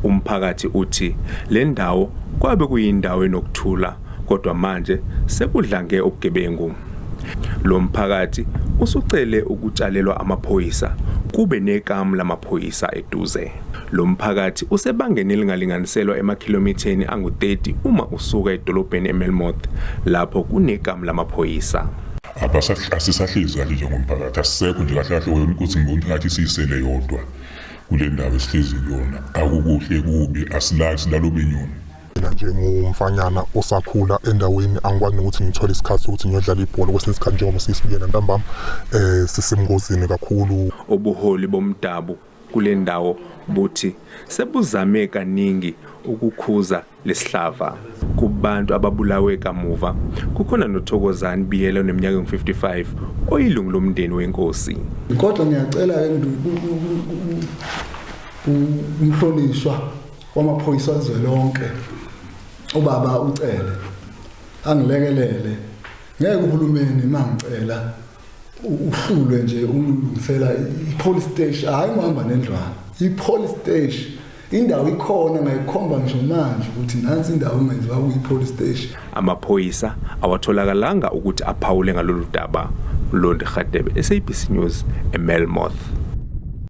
Umphakathi uthi le ndawo kwabe kuyindawo enokuthula kodwa manje sekudlange ubugebengu. Lo mphakathi usucele ukutshalelwa amaphoyisa kube nekamu lamaphoyisa eduze. Lo mphakathi usebangeni elingalinganiselwa emakhilomitheni angu-30 uma usuka edolobheni eMelmoth lapho kunekamu lamaphoyisa. Asisahlezi kahle njengomphakathi, asisekho nje kahle kahle ukuthi ngibona ngathi siyisele yodwa kule ndawo esihlezi kuyona. Akukuhle kubi, asilali silala obenyoni. Mina njengomfanyana osakhula endaweni angikwazi nokuthi ngithole isikhathi sokuthi ngiyodlala ibhola kwesinye isikhathi njengoba sisibuyela ntambama sisemngozini kakhulu. Ubuholi bomdabu kule ndawo buthi sebuzame kaningi ukukhuza lesihlava. Kubantu ababulawe kamuva kukhona noThokozani Biyela oneminyaka engu-55 oyilungu lomndeni wenkosi. Kodwa ngiyacela-ke umhlonishwa wamaphoyisa kazwelonke ubaba uCele angilekelele. Ngeke uhulumeni mangicela uhlulwe nje ungilungisela i-police station, hhayi ngihamba nendlwana, i-police station indawo ikhona ngayikhomba ngisho manje ukuthi nansi indawo engenziwa kuyi-police station. Amaphoyisa awatholakalanga ukuthi aphawule ngalolu daba. Mlondi Radebe, SABC News, eMelmoth.